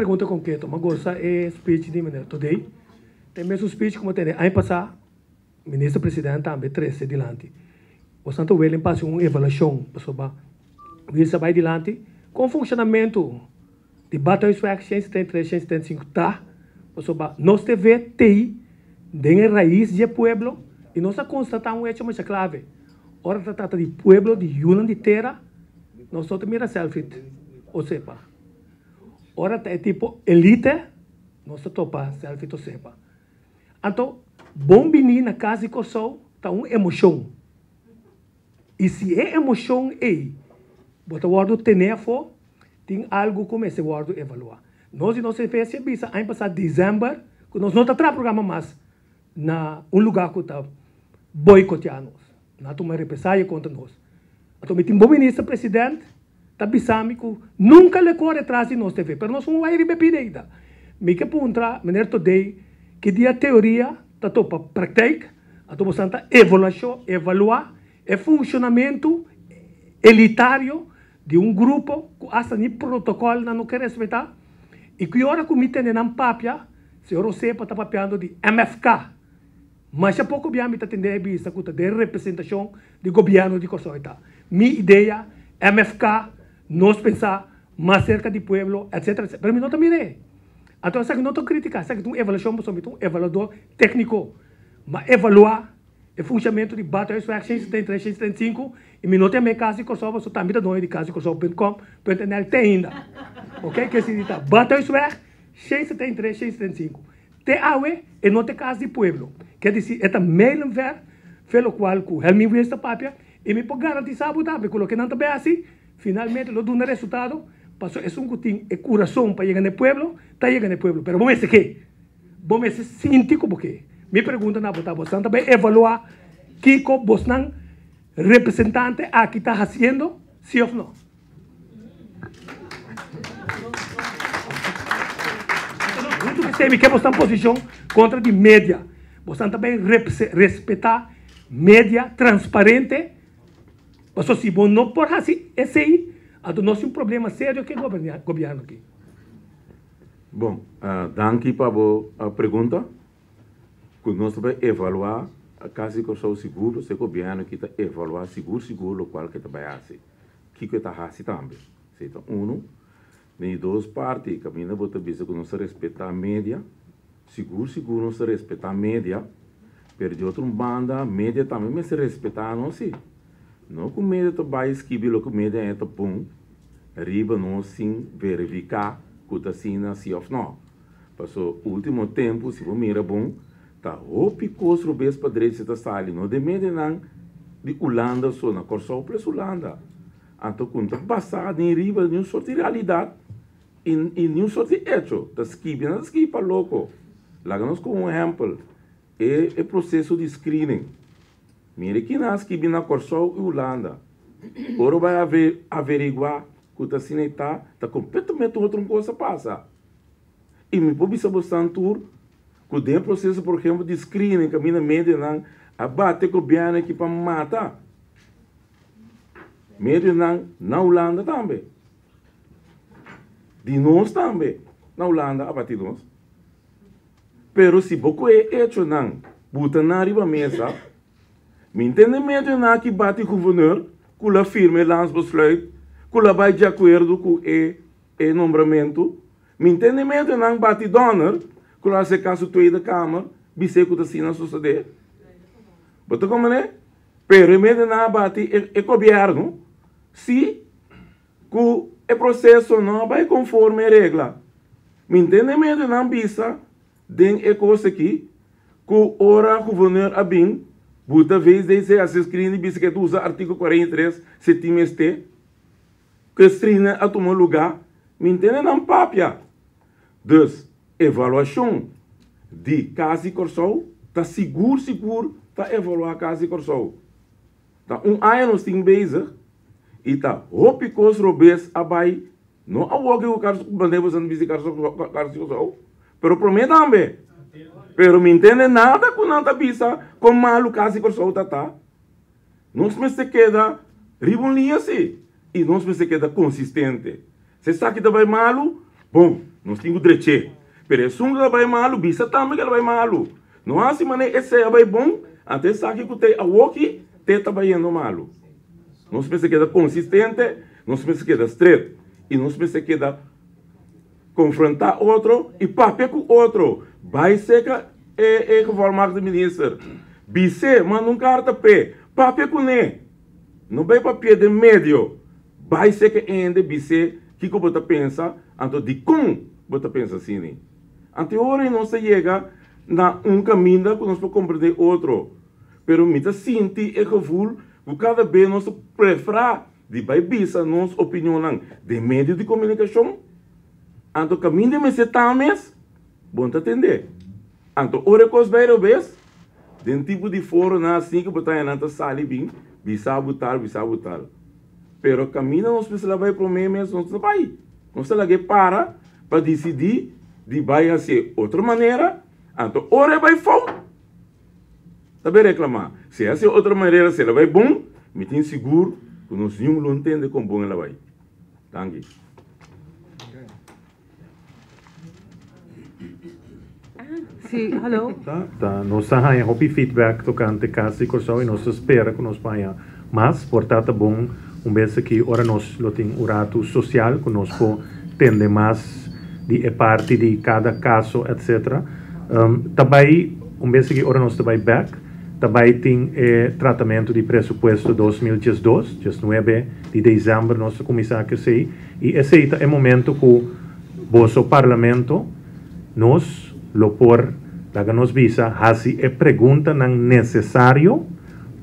pregunta konkreto. Mi a gosa e speech di meneer Thodé. Ta e mesun speech ku mi a tene aña pasá, minister president tambe trese dilanti. Boso ta welen pa hasi un evaluashon pasobra Wilson a bai dilanti kon funshonamentu di Badhuisweg 173, 175 ta pasobra nos TV tei den e rais di e pueblo i nos a konstatá un hecho masha klave. Ora ta trata di pueblo di yunan di tera nos no ta mira Selfit Osepa. Ora ta e tipo elite nos ta topa Selfit Osepa. Anto bon bini na kas di Kòrsou ta un emoshon. I si e emoshon ei bo ta wòrdu ten'é afó, tin algu ku mester wòrdu evaluá. Nos di nos CFS a bisa aña pasá desèmber ku nos no ta traha programa mas na un lugá ku ta boikoteá nos. Nan a tuma represalia kontra nos. Anto mi tin bo minister president ta bisa mi ku nunka lo e kore tras di nos TV, pero nos un wai riba e pida ei ta. Mi ke puntra meneer Todey ki dia teoria ta topa praktijk, anto bosan ta evaluashon, evaluá e funshonamentu elitario di un grupo ku asta ni protokòl nan no ke respetá i ki ora ku mi tende nan papia, señor Osepa ta papiando di MFK. Masha poko bia mi ta tende e bisa ku ta den representashon di gobièrnu di Kòrsou e ta. Mi idea, MFK, nos pensá, mas serka di pueblo, etcetera, etcetera. Pero mi no ta mir'é. Anto esaki no ta un kritika, esaki ta un evaluashon pasobra mi ta un evaluador tékniko. M'a evaluá e funshamentu di Badhuisweg 173, 175 i mi no ta yam'é Kas di Kòrsou pasobra tambe ta doño di kasdikòrsou punt com punt nl te ainda. Oke, ke si ta Badhuisweg 173, 175. Te awe e no ta e cas di pueblo. Kier deci e ta mijlenver fe locual cu Helmin Wiels ta papia y mi por garantisa bo tambe cu loke nan ta bay haci finalmente lo duna resultado pasobra esun cu tin e curason pa yega na e pueblo ta yega na e pueblo pero bo mester ke bo mester sinti cu bo ke. Mi pregunta na bo ta bosnan ta bay evalua kico bosnan representante aki ta haciendo si of no? Huntu ku esei mi ke bo sta posishon kontra di media. Bosan ta bai respetá media transparente. Pasobra si bo no por hasi esei, anto nos tin un problema serio ku e gobièrnu aki. Bon, danki pa bo pregunta. Ku nos ta bai evaluá Kas di Kòrsou sigur, e gobièrnu aki ta evaluá sigur sigur lokual ke ta bai hasi. Kiko e ta hasi tambe. Esei ta unu. Den di dos parti, kaminda bo ta bisa ku nos ta respetá media, sigur sigur nos ta respetá media, pero di otro un banda media tambe mester respetá nos si. No ku media ta bai skibi loke media e ta pon riba nos sin verifiká ku ta asina si òf nò. Paso ultimo tempu si bo mira bon ta hopi kos robes pa drecha ta sali no den medianan di Ulanda so na Kòrsou ples Ulanda anto ku ta basá den riba niun sort di realidat i i niun sort di echo ta skibi nan ta skibi pa loko laga nos komo un ehèmpel e e proseso di screening mira kinan a skibi na Kòrsou i Ulanda ora bo bai averiguá ku ta asina e ta ta kompletamente un otro kos a pasa. I mi por bisa bosan tur ku den e proseso por ehempel di screening kaminda medionan a bate gobièrnu aki pa mata medionan na Hulanda tambe. Di nos tambe na Hulanda a bati nos. Pero si bo kohe e echonan buta nan riba mesa, mi ntende medionan aki bati guvernor ku lo a firma e landsbesluit ku lo a bai di akuerdo ku e E nombramentu, Mi entendimentu e nan bati dòner ku lo hasi kaso Tweede Kamer bis'é ku ta asina sosodé. Bo ta komprendé? Pero e mester nan a bati e gobièrnu si ku e proseso no a bai konforme e regla. Mi entendimentu nan bisa den e kos aki ku ora guvernor a bin buta VZC hasi screening bisa ku e ta usa artíkulo 43 si tin mester. Ku e strina a tuma lugá, mi ntende nan papia. Dus, evaluashon di Kas di Kòrsou ta sigur sigur ta evaluá Kas di Kòrsou. Ta un aña nos tin bezig i ta hopi kos robes a bai, no awor ku Kas manera boso a bisa Kas di Kòrsou, pero promé tambe. Pero mi ntende nada ku nan ta bisa kon malu Kas di Kòrsou ta ta. Nos mester keda riba un liña si, i nos mester keda konsistente. Si esaki ta bai malu, bon. Nos tin ku drech'é. Pero esun ku ta bai malu, bisa tambe ku el a bai malu. No hasi manera esei a bai bon, anto esaki ku t'ei awoki t'e ta bayendo malu. Nos mester keda konsistente, nos mester keda stret i nos mester keda konfrontá otro i papia ku otro. Bai serka e gevolmagde minister, bis'é, manda un karta p'e, papia kuné. No bai papia den medio, bai serka e hende bis'é kiko bo ta pensa, anto dikon bo ta pensa asina. Anto e ora ei nos ta yega na un kaminda ku nos por komprendé otro. Pero mi ta sinti e gevoel ku kada bes nos ta preferá di bai bisa nos opinionnan den medio di komunikashon. Anto kaminda e mester ta mes, bo no ta tendé. Anto ora e kos bai robes, den tipo di foronan asin ku bo ta haña nan ta sali bin bisa bo tal, bisa bo tal. Pero kaminda nos mester a bai promé mes nos no bai. Nos ta lag'é para pa disidí di bai hasié otro manera, anto ora e bai fout, ta bai reklamá. Si e hasié otro manera, si el a bai bon, mi tin sigur ku nos niun lo ntende kon bon el a bai. Danki. Sí, hallo. Ta, nos ta haña hopi feedback tokante Kas di Kòrsou i nos ta spera ku nos por haña mas. Por ta ta bon un bes aki ora nos lo tin un ratu sosial ku nos por tende mas di e parti di kada kaso etcetera. Ta bai un bes aki ora nos ta bai bek ta bai tin e tratamentu di presupuesto 2012, 19 di desèmber nos ta kuminsá ku esei i esei ta e momento ku boso parlamento nos lo por, laga nos bisa, hasi e preguntanan nesesario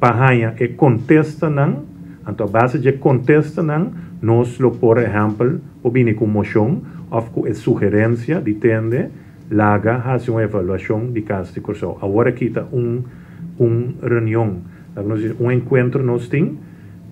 pa haña e kontestanan, anto a base dje kontestanan nos lo por ehèmpel por bini ku un moshon òf ku e sugerensia di tende laga hasi un evaluashon di Kas di Kòrsou. Awor aki ta un un reunion, laga nos bisa un enkuentro nos tin,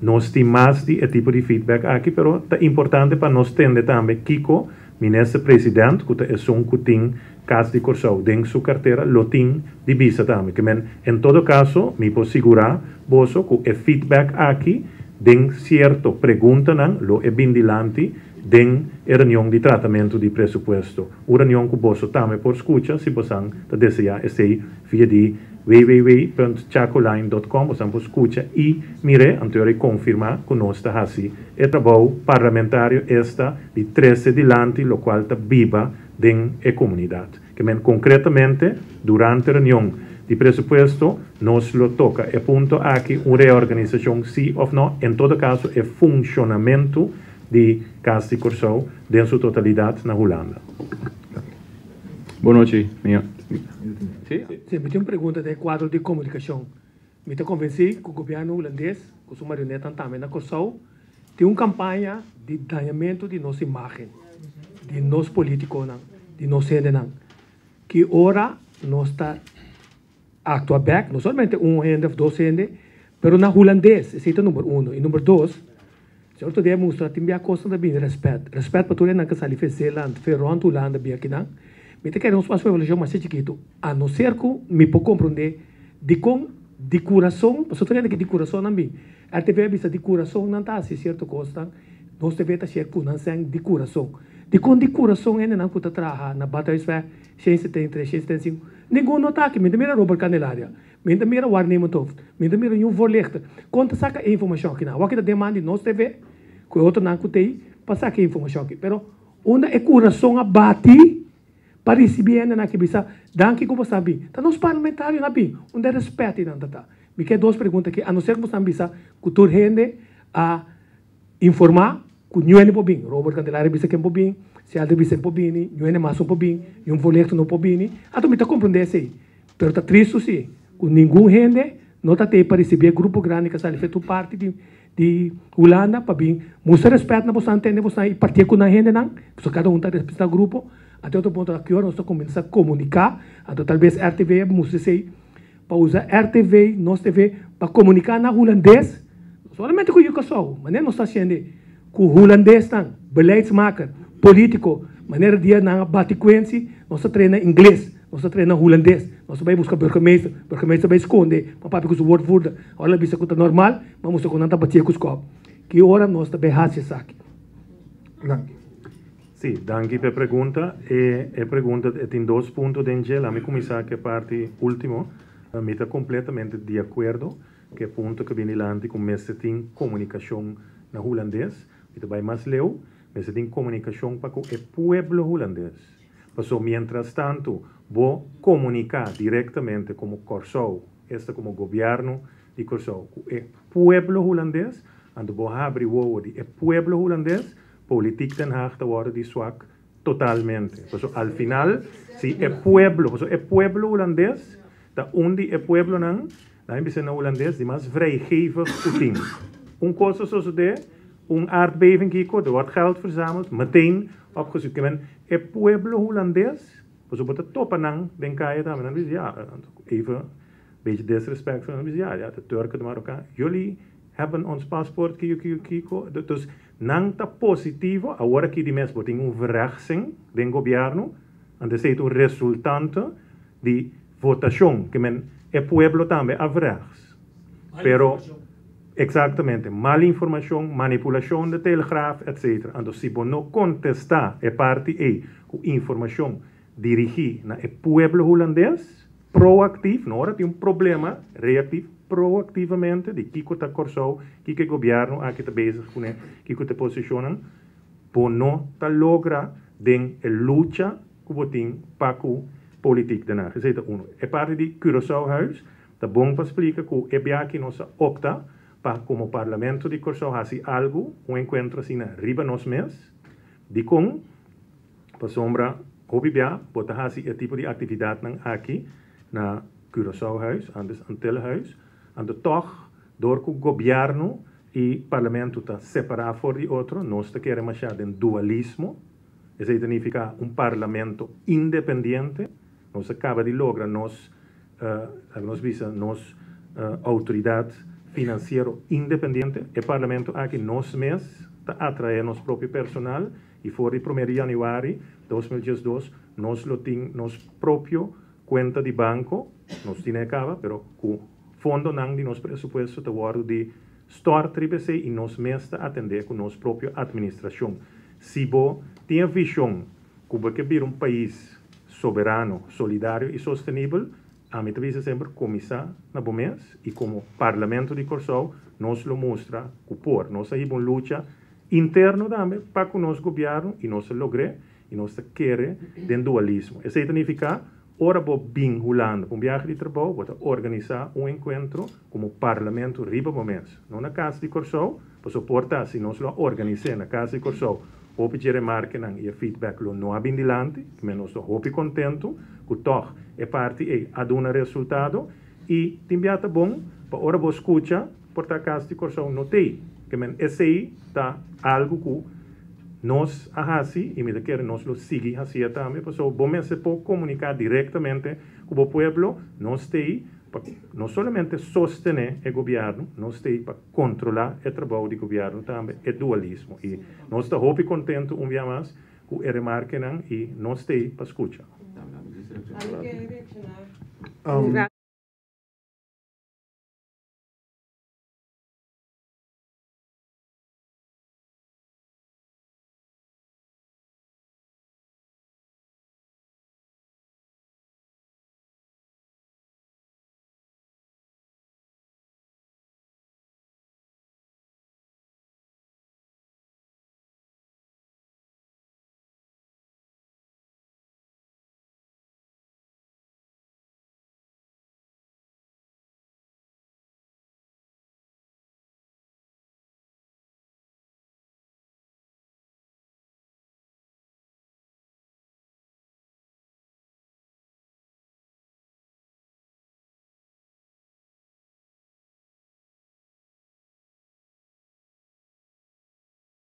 nos tin mas di e tipo di feedback aki, pero ta importante pa nos tende tambe kiko Minister President ku ta esun ku tin Kas di Kòrsou den su kartera lo tin di bisa tambe. Ke men en todo kaso mi por sigurá boso ku e feedback aki den sierto preguntanan lo e bin dilanti den e reunion di tratamentu di presupuesto. Un reunion ku boso tambe por skucha si bosan ta deseá esei via di www.chacoline.com bosan por skucha i mir'é anto e konfirmá ku nos ta hasi e trabou parlamentario esta di trese dilanti lokual ta biba den e komunidat. Ke men konkretamente durante reunion di presupuesto nos lo toka e punto aki, un reorganisashon si òf no, en todo kaso e funshonamentu di Kas di Kòrsou den su totalidat na Hulanda. Bon nochi, mi. Si? Si, mi tin un pregunta den e kuadro di komunikashon. Mi ta konvensí ku gobièrnu hulandes ku su marionetnan tambe na Kòrsou tin un kampaña di dañamentu di nos imágen, di nos polítikonan, di nos hendenan. Ki ora nos ta aktua bèk, no solamente un hende òf dos hende, pero na hulandes, esei ta number uno. I number dos, señor Todé a mustra tin bia kosnan ta bini rèspèt, rèspèt pa tur hendenan ku sali fe Zeeland, fe rònt Hulanda bia kinan. Mi ta kere nos hasi un evaluashon masha chikitu, a no ser ku mi por komprondé dikon di kurason, pasobra tur hende ke di kurason nan bin. RTV a bisa di kurason nan ta hasi sierto kosnan, nos TV ta share ku nan sèn di kurason. Dikon di kurason hendenan ku ta traha na Badhuisweg 173, 175, ningun no ta aki. Mi ta mira Robert Candelaria, mi ta mira Waarnemend Hoofd, mi ta mira Ñun Voorlichter. Kon ta saka e informashon aki nan? Awor ki ta den man di nos TV ku e otronan ku ta ei pa saka e informashon aki. Pero unda e kurason a bati pa risibi hendenan aki bisa danki ku bo sa bin. Ta nos parlamentarionan a bin. Unda e respet ei nan ta ta? Mi ke dos pregunta aki, a no ser ku bo sa bisa ku tur hende a informá ku niun hende por bin. Robert Candelaria bisa ken por bin, Sheldry bisa por bini, niun hende mas no por bin, niun voorlichter no por bini. Anto mi ta komprondé esei. Pero ta tristu si ku ningun hende no ta tei pa risibí e grupo grandi ku a sali for tur parti di di Hulanda pa bin mustra respet na bosan, tende bosan i partié ku nan hendenan, pasobra kada un ta representá grupo. Anto e otro punto ta ki ora nos ta kuminsá komuniká, anto talbes RTV a mustra esei. Pa usa RTV, nos TV, pa komuniká na hulandes, no solamente ku Yukasou, manera nos ta hasiendo ku hulandesnan, beleidsmaker, polítiko, manera dia nan a bati kuensi, nos ta trae na ingles, nos ta trae na hulandes, nos ta bai buska burgemeester, burgemeester bai skonde pa papia ku su woordvoerder, ora el a bisa ku ta normal, ma mustra ku nan ta batié ku skòp. Ki ora nos ta bai hasi esaki? Danki. Si, danki pa e pregunta. E pregunta tin dos punto den. Laga mi kuminsá ku e parti último. Mi ta kompletamente di akuerdo ku e punto ku a bini dilanti ku mester tin komunikashon na hulandes. I tambe mas leu, mester tin komunikashon pa e pueblo hulandes. Paso mientras tanto, bo komuniká direktamente komo Kòrsou, esta komo gobièrnu di Kòrsou, ku e pueblo hulandes, anto bo habri wowo di e pueblo hulandes, politiek Den Haag ta wòrdu di zwak totalmente. Paso al final, si e pueblo, paso e pueblo hulandes, ta un di e pueblonan, laga bisa na hulandes, di mas vrijgevig ku tin. Un kos susedé, un aardbeving kiko, er wordt geld verzameld, meteen opgezocht. Men, e pueblo hulandes, paso bo ta topa nan den kaya tambe, dan bisa, ja, even een beetje disrespectvol, dan bisa, ja, de Turken, de Marokkaan, jullie hebben ons paspoort, kiko, kiko, kiko. Dus nan ta positivo, awor aki di mes tin un verrechtsing den gobièrnu, anto ta un resultante di votashon, ke men e pueblo tambe a rechts. Pero eksaktamente, mal informashon, manipulashon di Telegraaf, etc. Anto, si bo no kontestá e parti ei ku informashon dirigí na e pueblo hulandes, proaktief, no ora tin un problema, reaktief, proaktivamente, di kiko ta Kòrsou, kiko e gobièrnu aki ta bezig kuné, kiko ta posishon, bo no ta logra den e lucha ku bo tin pa ku politiek Den Haag. Esei ta uno. E parti di Curaçao Huis, ta bon pa splika ku e biaha aki nos a opta pa komo parlamento di Kòrsou hasi algu, un enkuentro asina riba nos mes, di kon pasombra hopi bia bo ta hasi e tipo di aktividatnan aki na Curaçao Huis, antes Antillenhuis, anto toch door ku gobièrnu i parlamento ta separá for di otro, nos ta kere masha den dualismo, esei ta nifiká un parlamento independiente, nos a kaba di logra nos, nos bisa, nos outoridat finansiero independiente, e parlamento aki nos mes ta atraé nos propio personal i for di 1 di yanüari 2012 nos lo tin nos propio kuenta di banko, nos tin kaba, pero ku fondonan di nos presupuesto ta wòrdu di stort TBC i nos mes ta atendé ku nos propio atministrashon. Si bo tin vishon ku bo ke bira un pais soberano, solidario i sostenibel, ami ta bisa semper kuminsá na bo mes i komo parlamento di Kòrsou nos lo mustra ku por. Nos a hiba un lucha interno tambe pa ku nos gobièrnu i nos a logr'é i nos ta kere den dualismo. Esei ta nifiká ora bo bin Hulanda, un biahe di trabou, bo ta organisá un enkuentro komo parlamento riba bo mes. No na Kas di Kòrsou, paso por ta si nos lo organisá na Kas di Kòrsou, hopi dje remarkenan i e feedback lo no a bin dilanti, ku nos ta hopi kontentu, ku toch e parti ei a duna resultado i tin bia ta bon, pa ora bo skucha, por ta Kas di Kòrsou no t'ei. Ke men esei ta algu ku nos a hasi i mi ta kere nos lo sigui hasi tambe, paso bo mester por komuniká direktamente ku bo pueblo, nos t'ei pa no solamente sostené e gobièrnu, nos t'ei pa kontrolá e trabou di gobièrnu tambe, e dualismo. I nos ta hopi kontentu un bia mas ku e remarkenan i nos t'ei pa skucha.